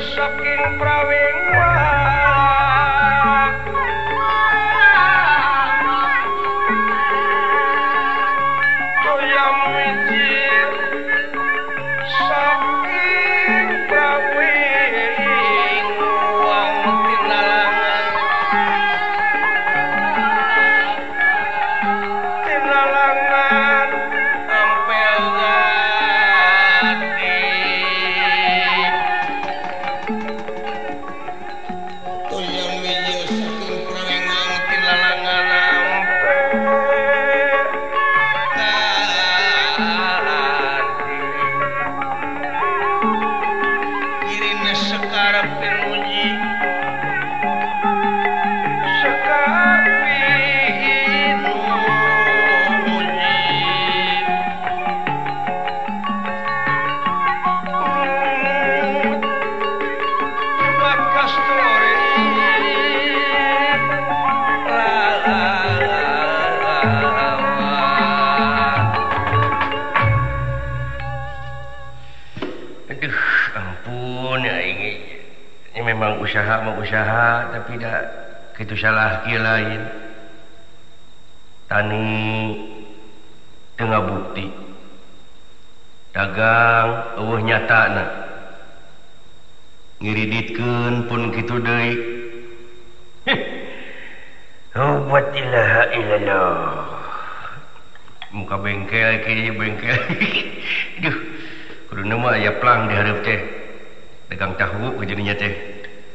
Saking prawengwang toyam wijil saking prawengwang tinalangan tinalangan ampel gati toyam wijil saking prawengwang tinalangan ampel gati Irina sekar pinuji sekar pinuji Tempat kasturi Aduh, ampun ya ini. Ini memang usaha mau usaha tapi dah kitu salah kieu lain. Tani teu bukti. Dagang eueuh nyatana. Ngiriditkeun pun kitu deui. Obat ilaha illallah. Muka bengkel kieu bengkel. Aduh, kuduna mah aya plang di hareup teh. Dagang tahu jadinya teh.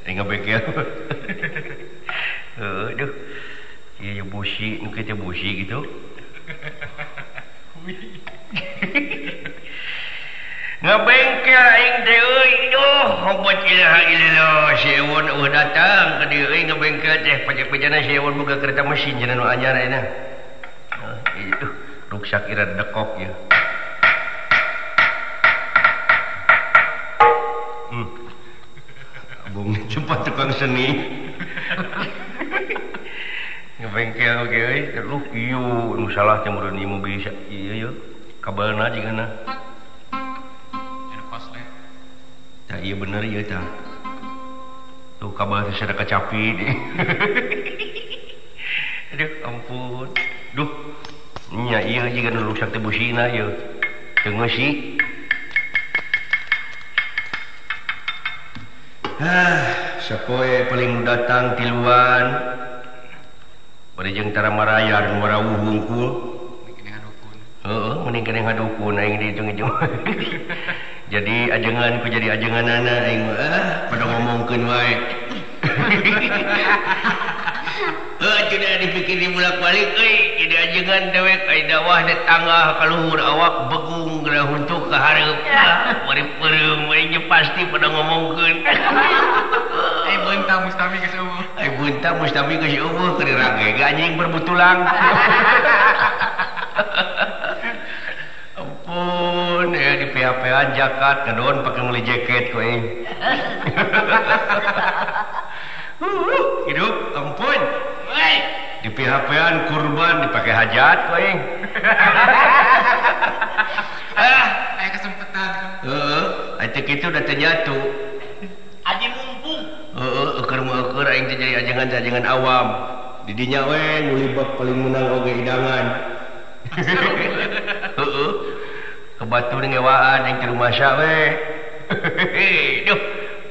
Aing ngabengkel. Aduh. Ieu busi, nu kieu teh busi gitu. Ngabengkel aing teh euy. Duh, obat ilaha illallah. Si Ewon eueuh datang ka dieu euy ngabengkel teh pajak-pajana si Ewon boga kereta mesin cenah nu anyar ayeuna. Aduh, ruksak ira dekok ieu. Abang cepat tukang seni. Ngebengkel oge euy, terus ieu nu salah teh meureun ieu mobil ieu ieu kabelna jigana. Tah ieu bener ieu tah. Tuh kabel teh sada kacapi deh. Aduh ampun. Duh. Nya ieu jiga nu ruksak teh busina ieu. Teu ngeusi. Ah, sapoe paling datang tiluan. Bari jeung tara marayar nu warawuh hungkul. Heeh, mending keneh ngadukun aing dihitung-hitung. Jadi ajengan ku jadi ajenganana aing mah ah, pada ngomongkeun wae. Heuh, tidak dipikir dibulak-balik euy, jadi ajengan dewek ai dakwah di tangah ka luhur awak begung geura huntuk ka hareup. Bari peureum we nya pasti pada ngomongkeun. Ai beunta mustami geus eueuh. Ai beunta mustami geus eueuh keur rage anjing berbutulang. Ampun, ya di PHP-an jakat kadon pakai meuli jaket ku aing. Hidup ampun. Di PHP-an kurban dipakai hajat ku aing. Ah, aya kesempatan. Heeh, aya kitu da teu nyatu. Aji mumpung. Heeh, eueur mah eueur aing teh jadi ajengan-ajengan awam. Di dinya we nu libak paling menang oge hidangan. Heeh. Ke batur ngewaan aing teh rumasa we. Duh,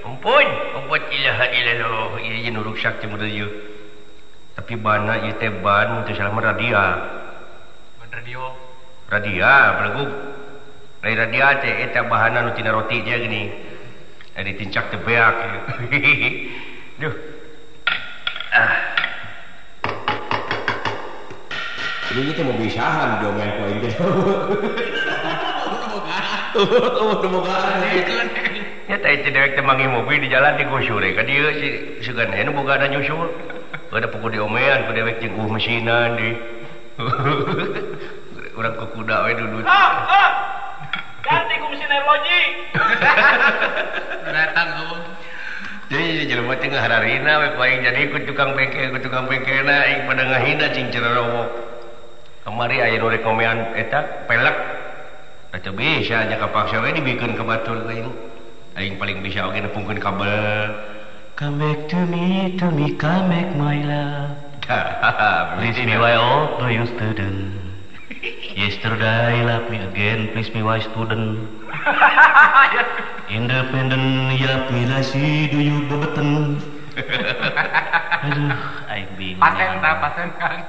ampun, obat ilaha illallah. Ieu jeung nu ruksak teh model ieu. Tapi bana ieu teh ban mun teu salah mah radia. Ban radio. Radia belegug. Lain radia teh eta bahanna nu tina roti teh geuning. Aya ditincak teh beak ieu. Duh. Ah. Ini teh mobil saha diomean ku aing teh. Ya teh teh dewek teh manggih mobil di jalan digusur ka dieu si sugan anu boga ada nyusul. Ada pukul diomean ku dewek jeung uh mesinan di. Urang ku kuda we dudut. Ganti ku mesin airlogi. Datang eueuh. Jadi jelema teh ngahararina we ku aing jadi ku tukang bengkel ku tukang bengkelna aing pada ngahina cing cerorowok. Kamari aya nu rekomean eta pelek. Teu bisa nya kapaksa we dibikeun ka batur ka aing. Aing paling bisa oge nepungkeun kabel. Come back to me, come back my love. Please me why all you student. Yesterday love me again, please me why student. Independent yap milasi do you bebeten. Aduh, aing bingung. Pasen ta, pasen Kang.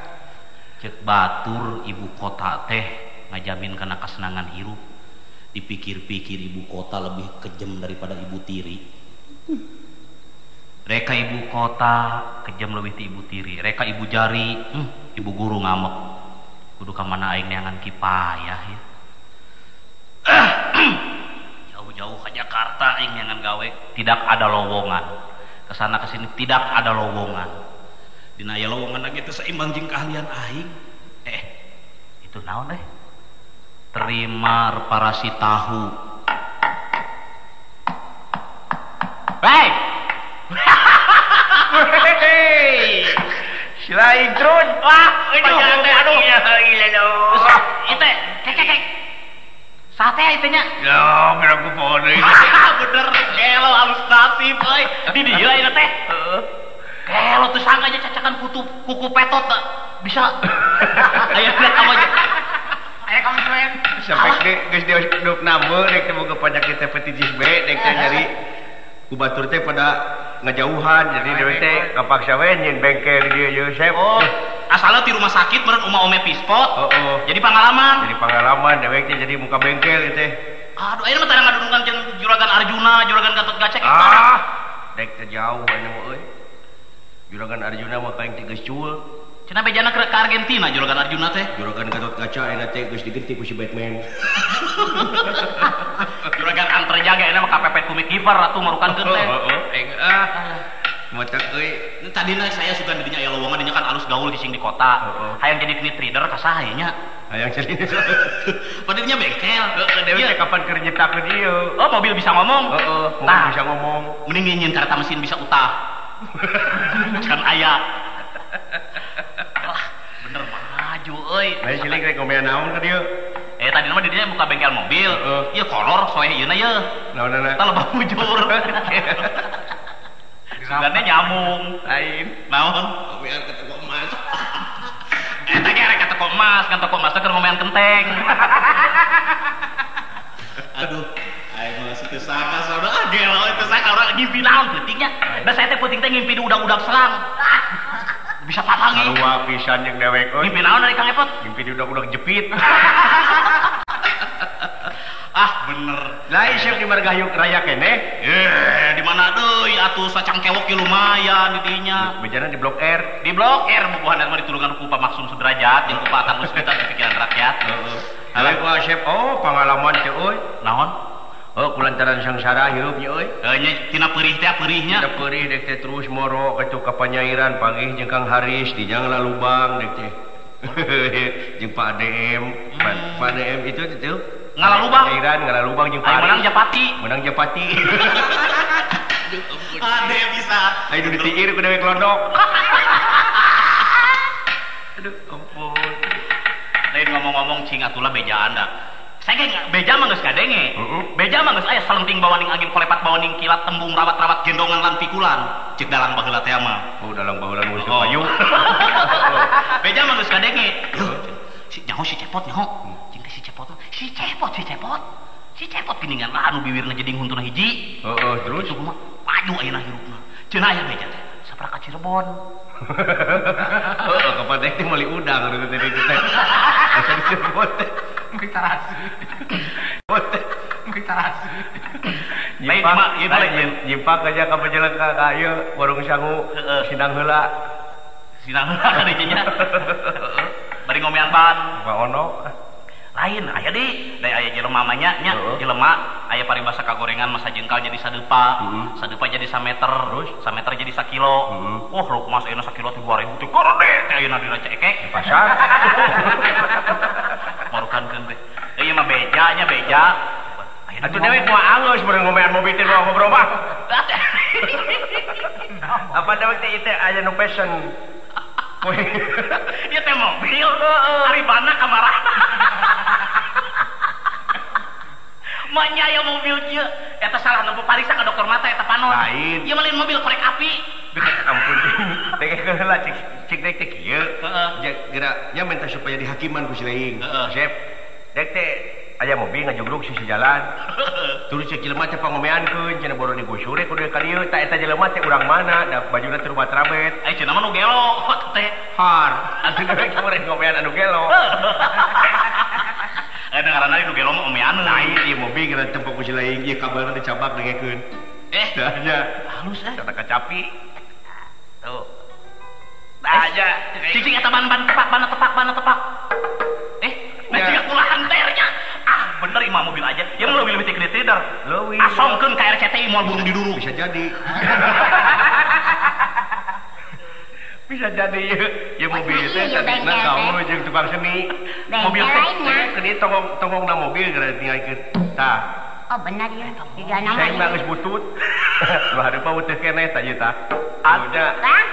Cek batur ibu kota teh ngajamin kana kasenangan hirup. Dipikir-pikir ibu kota lebih kejam daripada ibu tiri. Reka ibu kota kejam lebih ti ibu tiri. Reka ibu jari, ibu guru ngamek. Kudu ka mana aing neangan kipayah ya. Jauh-jauh ke Jakarta aing neangan gawe, tidak ada lowongan. Kesana kesini tidak ada lowongan. Dina aya lowongan lagi teu saimbang jeung keahlian aing. Itu naon deh? Terima reparasi tahu. Baik. Selain drone, wah, aduh, ya, gila dong. Itu, kek, sate itu nya. Ya, kira aku pohon ini. Bener, gelo halus nasib, euy. Di dieu ayeuna teh. Gelo tuh sangka aja cacakan kuku petot bisa. Aya kamu aja. Aya kamu cuek. Sampai ke geus deup nambeu rek teh boga penyakit hepatitis B rek teh nyari ku batur teh pada ngajauhan jadi dewek teh kapaksa we nyin bengkel di dieu Yosep. Oh, asalna ti rumah sakit meureun uma ome pispot. Oh. Jadi pengalaman. Jadi pengalaman dewek teh jadi muka bengkel ieu teh. Aduh, ayeuna mah tara ngadunungan jeung Juragan Arjuna, Juragan Gatot Kaca eta. Ah, dek teh jauh anu mah euy. Juragan Arjuna mah paling teh geus cul. Cenah bejana ke Argentina Juragan Arjuna teh. Juragan Gatot Kaca ayeuna teh geus digenti ku si Batman. Juragan Antarjaga ayeuna mah kapepet ku Mick Giver atuh marukankeun teh. Heeh, aing ah. Matak euy. Tadina saya sugan di dinya aya lowongan dinya kan alus gaul cicing di kota. Hayang jadi knit reader ka saha nya? Hayang jadi. Padahal bengkel. Heeh, dewe teh kapan keur nyiptakeun ieu. Oh, mobil bisa ngomong. Heeh, mobil bisa ngomong. Mending nyieun kareta mesin bisa utah. Can aya. Wah, bener maju euy. Bae cilik rek ngomean naon ka dieu? Tadi mah di dieu buka bengkel mobil. Ieu kolor soeh ieuna ye. Naonana? Tah lebah bujur. Sugane nyamung. Lain. Naon? Ngomean ka toko emas. Eta ge rek ka toko emas, kan toko emas teh keur ngomean kenteng. Aduh, aing mah teu sangka saudara. Ah, gelo teu sangka urang ngimpi naon peuting nya. Da saya teh peuting teh ngimpi di udak-udak selang. Bisa papangi. Sarua pisan jeung dewek euy. Ngimpi naon ari Kang Epot? Ngimpi di udak-udak jepit. Ah, bener. Lain siap di Margahayu Raya keneh. Di mana deui atuh sacangkewok ge lumayan di dinya. Bejana di Blok R. Di Blok R bubuhan mah ditulungan ku Pak Maksum Sudrajat jeung ku Pak Atang Musmita di pikiran rakyat. Heeh. Heeh. Ku Asep, oh pengalaman teh euy. Naon? Oh, kulantaran sangsara hirup nya euy. Nya tina peurih teh peurihnya. Tina peurih dek teh terus moro ka ka panyairan panggih jeung Kang Haris di jang lalubang dek teh. Jeung Pak ADM. Pak ADM itu itu ngalalubang. Panyairan ngalalubang jeung Pak Haris. Menang Japati. Menang Japati. Ade bisa. Ayo ditiir ku dewek londok. Aduh, ampun. Lain ngomong-ngomong cing atulah bejaan da. Saya ge beja mah geus ngadenge. Beja mah geus aya salenting bawaning angin kolepat bawaning kilat tembung rawat-rawat gendongan lan pikulan. Cek dalang baheula teh mah. Oh, dalang baheula nu geus payu. Beja mah geus ngadenge. Si nyaho si Cepot nyaho. Cing teh si Cepot. Si Cepot, si Cepot. Si Cepot geuningan lah anu biwirna jadi huntuna hiji. Heeh, terus kumaha? Maju ayeuna hirupna. Cenah aya beja teh. Saprak ka Cirebon. Heeh, kapan teh meuli udang anu teh teh. Asa di Cirebon teh. Tarasi. Tarasi. Nyimpak aja ka Majalengka ka ieu warung sangu Sinang heula. Sinang heula ka dieu nya. Bari ngomean ban. Pak Ono. Lain aya di, da aya jelema mah nya, jelema aya paribasa kagorengan masa jengkal jadi sadepa, sadepa jadi sameter, terus sameter jadi sakilo. Wah, ruk mas ayeuna sakilo teh 2000 teh gede teh ayeuna di Rancaekek. Di pasar. Marukankeun teh. Ieu mah beja nya beja. Atuh dewek moal alus bareng ngomean mobil teh ngobrol mah. Apa dewek teh ieu aya nu passion. Ieu teh mobil, ari bana kamarana. Manya aya mobil kieu, Eta salah nempo pariksa ka dokter mata eta panon. Lain. Ieu mah lain mobil korek api. Ampun. Dengekeun heula cik cik dek teh kieu. Heeh. Geura nya minta supaya dihakiman ku si Leing. Heeh. Sep. Dek teh aya mobil ngajugruk sisi jalan. Turun cek jelema teh pangomeankeun cenah boro digusur kudu ka dieu tah eta jelema teh urang mana da bajuna teh rubat rabet. Ai cenah mah nu gelo teh. Har. Atuh dewek kemarin ngomean anu gelo. Eh ngaranna nu gelo mah omeaneun. Lain ieu mobil geura tempo ku si Leing ieu kabelna dicabak dengekeun. Eh, tah nya. Halus eh. Kata kacapi. Tuh. Tah nya. Cicing eta ban-ban tepak, ban tepak, ban tepak. Eh, nah jika kulahan ternya. Ah, bener imah mobil aja. Ya mah leuwih leuwih teh tidar. Leuwih. Asongkeun ka RCTI moal burung diduru. Bisa jadi. Bisa jadi ya mobil teh tadina gaul jeung tukang seni. Mobil teh ke tongong tongongna mobil geura tinggalkeun. Tah. Oh benar ya. Tiga nama. Saya mah geus butut. Lu hareupa uteuh keneh tah ieu tah. Aduh. Bang.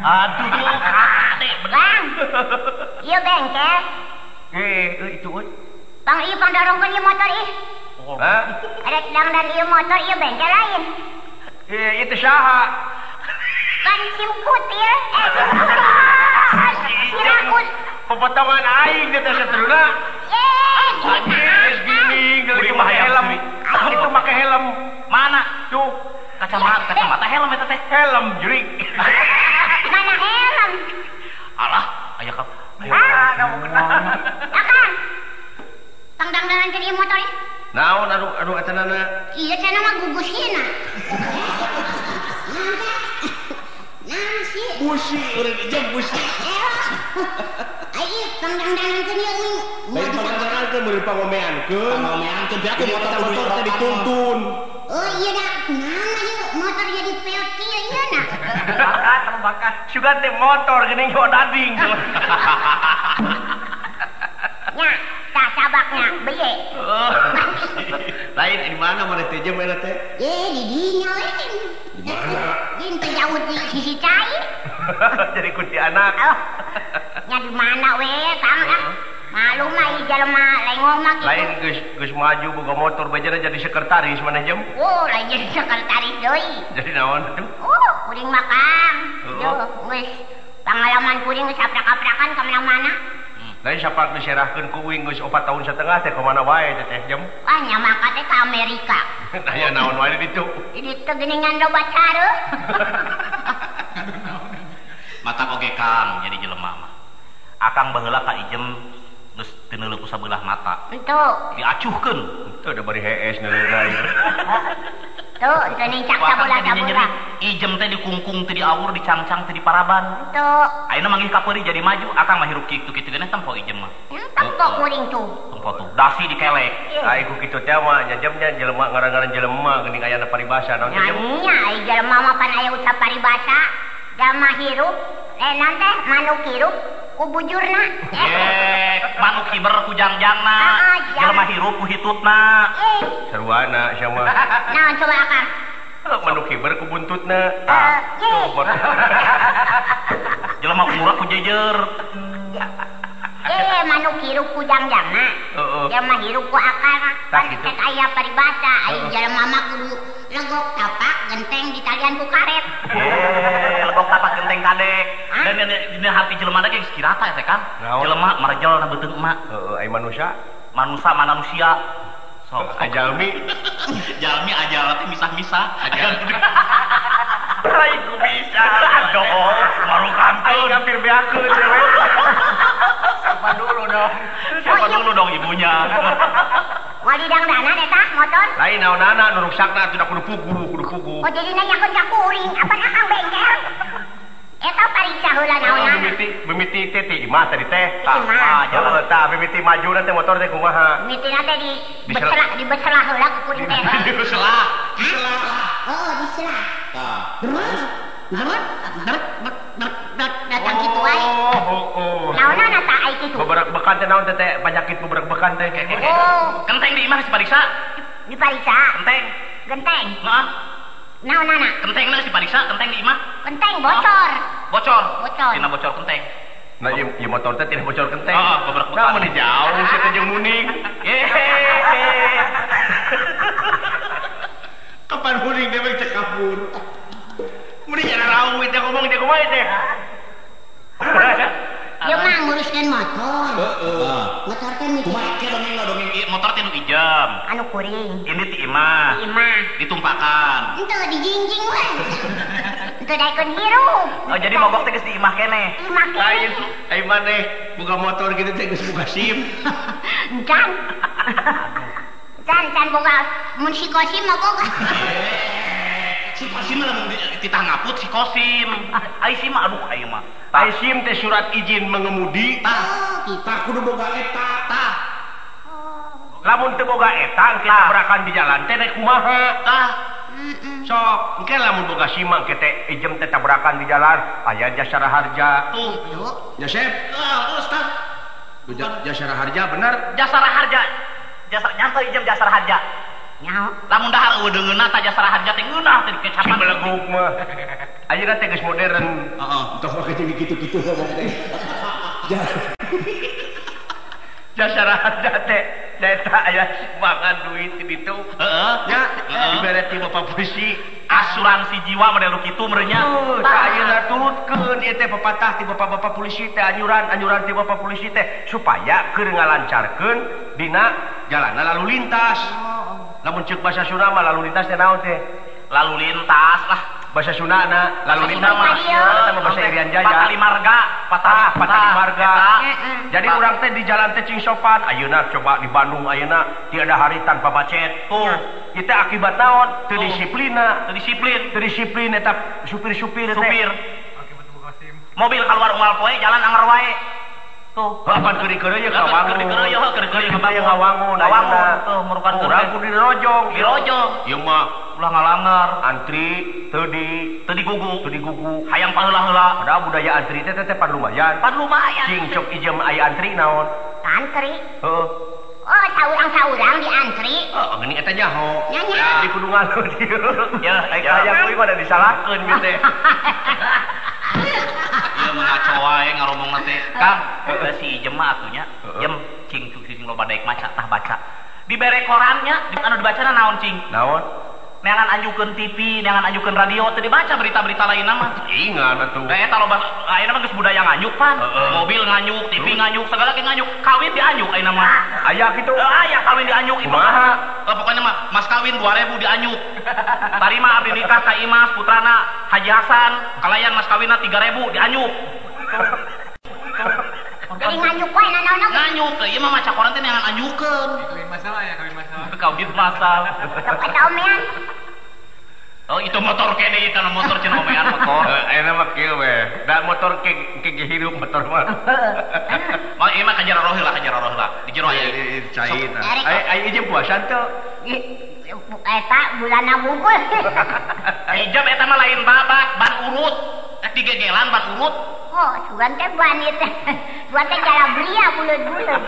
Aduh, kade bener. Ieu bengkel. Itu euy. Bang ieu pangdorongkeun ieu motor ih. Hah? Ada dangdan ieu motor ieu bengkel lain. Itu saha? Kan simput ya. Si rakun. Pepotongan aing teh sateruna. Anjir, gini, geulis make helm. Itu make helm. Mana? Tuh, kacamata, kacamata helm eta teh. Helm jurik. Mana helm? Alah, aya ka. Ah, kamu kenal. Akang. Pangdangdanan jadi motor ih. Naon anu anu acanana? Iya cenah mah gugusina. Naon sih? Busi, urang jam busi. Ai pangdangdanankeun ieu euy. Lain pangdangdanankeun meureun pangomeankeun. Pangomeankeun biar aku motor teh dituntun. Oh iya dah, naon ieu motor jadi peot kieu ieu na. Bakat sama bakat. Sugan teh motor geuning yo dading. Nya, tah sabaknya beye. Lain di mana mana teh jam eta teh? Eh, di dinya we. Di mana? Di teu jauh di sisi cai. Jadi kunci anak. Oh. Nya di mana we, Kang ah. Malu mah ieu jelema lengong mah kitu. Lain geus geus maju boga motor bejana jadi sekretaris mana jam? Oh, lain jadi sekretaris deui. Jadi naon atuh? Oh, kuring mah Kang. Duh, geus pangalaman kuring geus aprak-aprakan ka mana-mana. Lain sapak diserahkeun ku uing geus 4 tahun setengah teh ka mana wae teh teh jam? Wah, nya maka teh ka Amerika. Aya naon wae di ditu? Di ditu geuningan loba careuh. Matak oge Kang jadi jelema mah. Akang baheula ka Ijem geus teu neuleuh ku sabelah mata. Henteu. Diacuhkeun. Henteu da bari hees neuleuna ieu. Tuh, teu nincak sabelah-sabelah. Ijem teh dikungkung teu diawur, dicangcang teu diparaban. Henteu. Ayeuna manggih ka peuri jadi maju, akang mah hirup kitu kitu geuneh tempo Ijem mah. Tempo kuring tuh. Tempo tuh, dasi dikelek. Ai ku kitu teh mah nya jamnya jelema ngaran-ngaran jelema geuning ayana paribasa naon teh jem. Nya ai jelema mah pan aya ucap paribasa. Jelema hirup, naon teh manuk hirup ku bujurna. Manuk hiber ku jangjangna. Jelema hirup ku hitutna. Sarwana sia mah. Naon coba akang? Manuk hiber ku buntutna. Jelema umurna ku jejer. Manuk hirup ku jangjangna. Jelema hirup ku akalna. Pan cek aya paribasa, ai jelema mah kudu legok tapak genteng ditalian ku karet. Legok tapak genteng kadek. Dan dina hati jelema teh geus kirata teh kan. Jelema marejel na beuteung emak. Heeh, ai manusia. Manusa manusia. Sok ajalmi. Jalmi ajal teh misah-misah. Ajal. Lain ku bisa. Aduh, marukankeun. Aing hampir beakeun cewek. Siapa dulu dong? Siapa dulu dong ibunya? Moal didangdanan eta motor? Lain naonana nu ruksakna atuh da kudu puguh, kudu puguh. Oh jadi nanyakeun ka kuring, apan akang bengkel? Eta pariksa heula naonana. Mimiti teh ti imah tadi teh. Tah, jalan tah mimiti majuna teh motor teh kumaha? Mimitina teh di beselah, dibeselah heula ku kuring teh. Dibeselah, diselah. Oh, diselah. Tah. Terus datang kitu wae. Oh. Naonana tah ai kitu? Beberek-bekan teh naon teh teh penyakit beberek-bekan teh. Oh. Genteng di imah geus dipariksa? Dipariksa. Genteng. Genteng. Heeh. Naonana? Gentengna geus dipariksa, genteng di imah. Genteng bocor. Bocor. Bocor. Tina bocor genteng. Nah, ieu motor teh tidak bocor genteng. Heeh, beberek-bekan. Nah, mun jauh sia teh jeung muning. Kapan huring dewek cek kabur. Mending ada rawit yang ngomong dia kumaha teh. Ya mah nguruskeun motor. Heeh. Motor teh nu kumaha ke dongeng dongeng motor teh nu ijem. Anu kuring. Ini ti imah. Ti imah. Ditumpakan. Henteu dijingjing we. Henteu daekeun hirup. Oh jadi mogok teh geus di imah keneh. Imah keneh. Ai maneh buka motor gitu teh geus buka SIM. Encan. Can boga mun si Kosim mah boga. Si Kosim mah lamun dititah ngaput si Kosim. Ai SIM mah aduh aing mah. Ai SIM teh surat izin mengemudi. Tah, tah kudu boga eta tah. Lamun teu boga eta engke tabrakan di jalan teh rek kumaha? Tah. Sok, engke lamun boga SIM mah engke teh ijem teh tabrakan di jalan aya Jasa Raharja. Tuh. Ya Sep. Ah, Ustaz. Jasa Raharja bener? Jasa Raharja. Jasa nyantai ijem Jasa Raharja. Nyaho. Lamun dahar eueuh deungeunna ta Jasa Raharja teh ngeunah teh dikecapan beleguk mah. Ayeuna teh geus modern. Heeh, tong make jeung kitu-kitu ngomong teh. Jasa Raharja teh eta aya sumbangan duit di ditu. Heeh. Nya dibere ti Bapak polisi asuransi jiwa model nu kitu meureun nya. Tah ayeuna turutkeun ieu teh pepatah ti bapak-bapak polisi teh anjuran-anjuran ti bapak polisi teh supaya keur ngalancarkeun dina jalanna lalu lintas. Lamun ceuk bahasa Sunda mah lalu lintas teh naon teh? Lalu lintas lah. Bahasa Sunda na lalu lintas mah eta mah bahasa Irian Jaya. Patali marga, patali marga. Jadi urang teh di jalan teh cing sopan. Ayeuna coba di Bandung ayeuna tiada hari tanpa macet. Tuh, kita akibat naon? Teu disiplina, teu disiplin, teu disiplin eta supir-supir teh. Supir. Mobil keluar unggal poe jalan anger wae. Tuh, apaan keur-keur ye kawangun. Keur-keur ye kawangun. Kawangun tuh merupakan urang kudu dirojong. Dirojong. Ieu mah ulah ngalangar, antri teu digugu, teu digugu. Hayang paheula-heula. Padahal budaya antri teh teh pan lumayan. Pan lumayan. Cing cok ijem aya antri naon? Antri. Heeh. Oh, saurang-saurang diantri. Oh, geuning eta nyaho. Nya. Di kudu ngalu dieu. Ya, hayang kuy mah disalahkeun ieu teh. Ieu mah ngaco wae ngaromongna teh. Kang, si ijem mah atuh nya. Jem cing cing loba daek maca tah baca. Dibere korannya, anu dibacana naon cing? Naon? Neangan anjukeun TV, neangan anjukeun radio, teu dibaca berita-berita lainna mah. Ingan atuh. Da eta loba ayeuna mah geus budaya nganyuk pan. Mobil nganyuk, TV nganyuk, segala ge nganyuk. Kawin dianyuk ayeuna mah. Aya kitu. Aya kawin dianyuk ieu kumaha? Pokoknya mah mas kawin 2000 dianyuk. Tarima abdi nikah ka Imas putrana Haji Hasan, kalayan mas kawinna 3000 dianyuk. Jadi nganyuk wae naon-naon. Nganyuk, ieu mah maca koran teh neangan anyukeun. Kawin masalah ya, kawin masalah. Kawin masalah. Sok eta omean. Oh, itu motor kene ieu kana motor cenah omean motor. Ayeuna mah kieu we. Da motor ke hirup motor mah. Mah ieu mah ka jero heula, ka jero heula. Di jero aya cai tah. Ai ieu puasa teu? Eta bulanna bungkul. Ijem eta mah lain babak, ban urut. Ek digegelan ban urut. Oh, sugan teh ban ieu teh. Sugan teh jalabria buleud-buleud.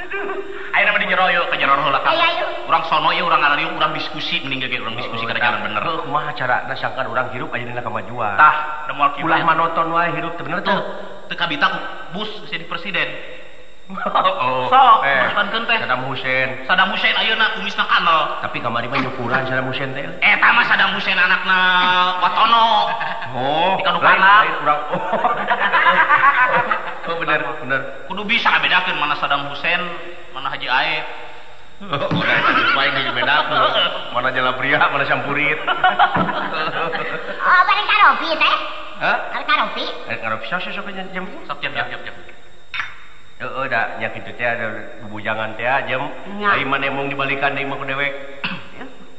Aduh. Ayeuna mah di jero yeuh ka jero heula ka. Ayo. Urang sono ieu urang ngarariung urang diskusi mending ge urang diskusi kana jalan bener. Heuh kumaha carana sangkan urang hirup ayeuna kamajuan. Tah, da moal kieu. Ulah manoton wae hirup teh bener tuh. Teu kabita ku bus jadi presiden. Oh, sok, teruskeun teh. Saddam Hussein. Saddam Hussein ayeuna kumisna kanal. Tapi kamari mah nyukuran Saddam Hussein teh. Eta mah Saddam Hussein anakna Watono. Oh, di kadukana. Lain urang. Oh, bener, bener. Kudu bisa ngabedakeun mana Saddam Hussein, mana Haji Aep. Oh, udah itu bae geus bedakeun. Mana Jalabria, mana Sampurit. Oh, bareng karopi teh. Hah? Bareng karopi. Karopi sok sok jam. Sok jam jam jam. Heeh, da nya kitu teh ada bubujangan teh jam. Ai maneh mung dibalikan deui mah ku dewek.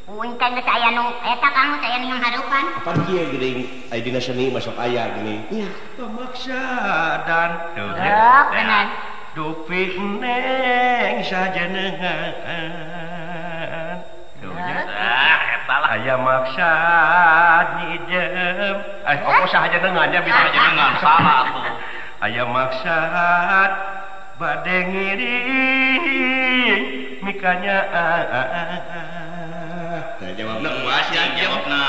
Punten geus aya nu eta Kang, saya nu ngarupan. Apaan kieu geuning ai dina seni masuk aya geuning. Nya. Pemaksa dan tuh. Benar. Dupi neng sajenengan. Tuh nya. Ah, eta lah. Aya maksa nyijem. Eh, opo sajenengan nya bisa sajenengan salah atuh. Aya maksad bade ngiring mikanya. Tah jawabna uas ya jawabna.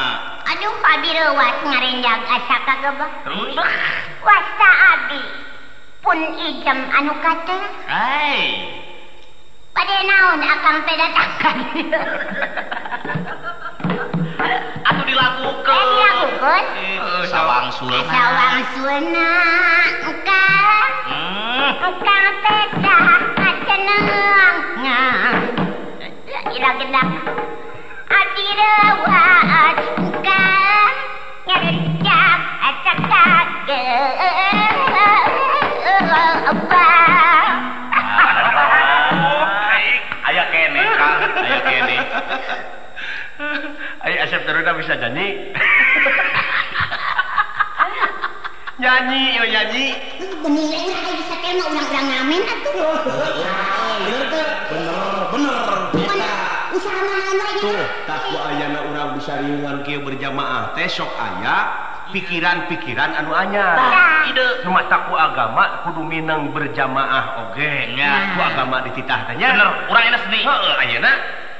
Aduh abi reuwas ngarenjag asa kagebah. Terus wasta abi. Pun Pun ijem anu kate. Hai. Bade naon akang teh datang ka dieu? Atuh dilakukeun. Dilakukeun? Sawangsulna. Sawangsulna kang. Kang teh saha ceneng. Ira gendak. Ati rewas kang ngerecak sakak. Aya kene Kang, aya kene. Ayo Asep Teruna bisa nyanyi. Nyanyi, yo nyanyi. Bener urang bisa teh mah urang-urang ngamen atuh. Bener teh. Bener, bener. Usaha naon we. Tuh, tah ku ayana urang bisa riungan kieu berjamaah teh sok aya pikiran-pikiran anu anyar. Ide nu matak ku agama kudu mineng berjamaah oge. Nya ku agama dititah teh nya. Bener, urang enak seni. Heeh, ayeuna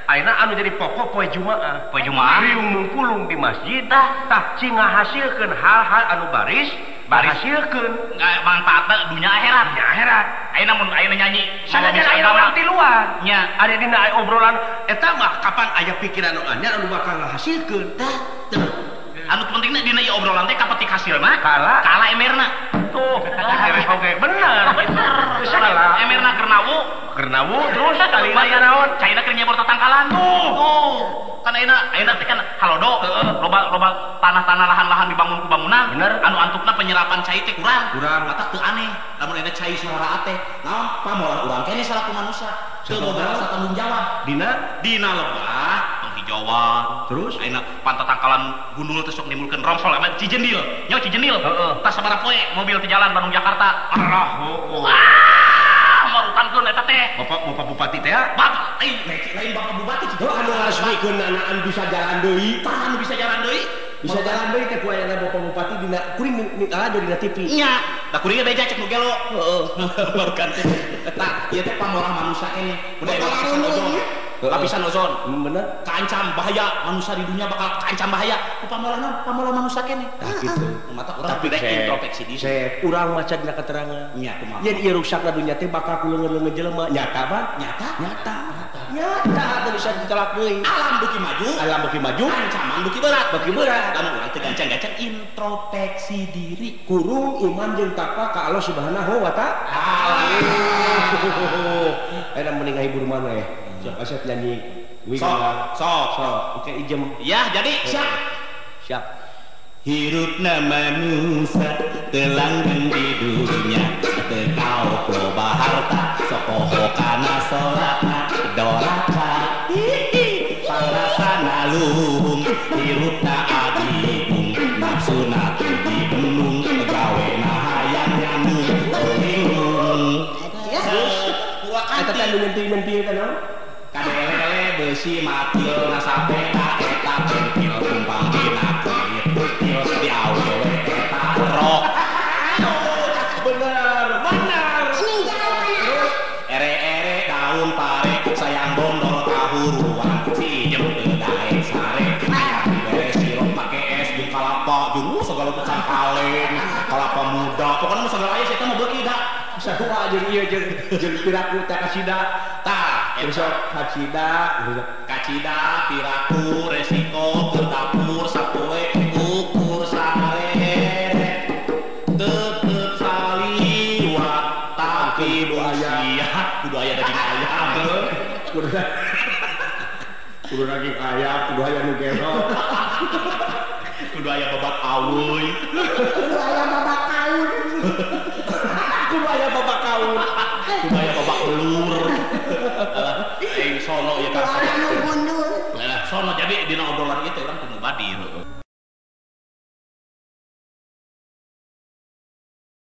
ayeuna anu jadi pokok poe Jumaah. Poe Jumaah riung mungkulung di masjid tah cing ngahasilkeun hal-hal anu baris hasilkeun manfaatna dunya akhirat. Dunya akhirat. Ayeuna mun ayeuna nyanyi sanajan aya urang ti luar. Nya ari dina aya obrolan eta mah kapan aya pikiran anu anyar anu bakal ngahasilkeun. Tah anu pentingna dina ieu obrolan teh kapetik hasilna kala kala emerna. Tuh, oke, bener. Bener. Salah. Emerna kernawu terus talina naon? Caina keur nyebor tatangkalan. Tuh. Kan ayeuna ayeuna teh kan halodo, loba tanah-tanah lahan-lahan dibangun ku bangunan. Bener. Anu antukna penyerapan cai teh kurang. Kurang. Matak teu aneh. Lamun ayeuna cai suara teh, naon pamolah urang keneh salaku manusia. Teu boga rasa tanggung jawab. Dina dina lebah penghijauan. Terus ayeuna pantatangkalan gundul teh sok nimbulkeun rongsol ama Cijendil. Nya Cijendil. Heeh. Tas sabaraha poe mobil teh jalan Bandung Jakarta. Arah wah, marutankeun eta teh. Bapak bupati teh ya? Bapak lain bapak bupati Cik. Anu ngaresmikeun anaan bisa jalan deui. Tah anu bisa jalan deui. Bisa jalan deui teh ku ayana bapak bupati dina kuring ada dina TV. Nya, da kuring ge beja cek nu gelo. Heeh. Barukan teh. Tah, ieu teh pamorah manusia keneh. Udah lapisan ozon. Lapisan ozon. Bener. Kaancam bahaya, manusia di dunia bakal kaancam bahaya. Ku pamorah naon? Pamorah manusia keneh. Tah kitu. Mata urang tapi introspeksi diri. Sep, urang maca dina keterangan. Nya kumaha? Yen ieu rusakna dunya teh bakal ku leungeun-leungeun jelema. Nyata, Pak? Nyata? Nyata. Nyata teu bisa ditolak deui. Alam beuki maju, alam beuki maju, ancaman beuki berat. Beuki berat. Lamun urang teu gancang-gancang introspeksi diri. Kurung iman jeung takwa ka Allah Subhanahu wa Ta'ala. Eta mending ngahibur maneh. Sok Asep nyanyi. Sok, sok, sok. Oke ijem. Ya, jadi siap. Siap. Hirupna manusia teu langgeng di dunya, teu kaop loba harta, sokoho kana salatna doraka. Pangrasana luhung, hirupna adigung, nafsuna teu dibendung, gawena hayang nyambung, bingung. Eta teh nu nyentuh-nyentuh teh naon? Kadelele beusi matil nasapeta eta pentil tumpang dina kulit kutil di awewe eta rok. Bener, bener. Terus ere-ere daun pare sayang bondol kahuruan si jem teu daek sare aya dibere sirup make es jeung kalapa jeung segala macam kaleng kalapa muda pokona mah segala aya eta mah beuki da. Sarua jeung ieu jeung piraku teh kasida. Tah, besok kacida, kacida piraku resiko keur dapur sapoe ukur sarere tetep saliwat tapi kudu aya kudu aya daging ayam. Kudu daging ayam, kudu aya nu gelo. Kudu aya babat awuy. Kudu aya babat kaur. Kudu aya babak kaur. Kudu aya babak belur. Aing sono ieu ka sono. Nah, sono jadi dina obrolan ieu teh urang kudu badir.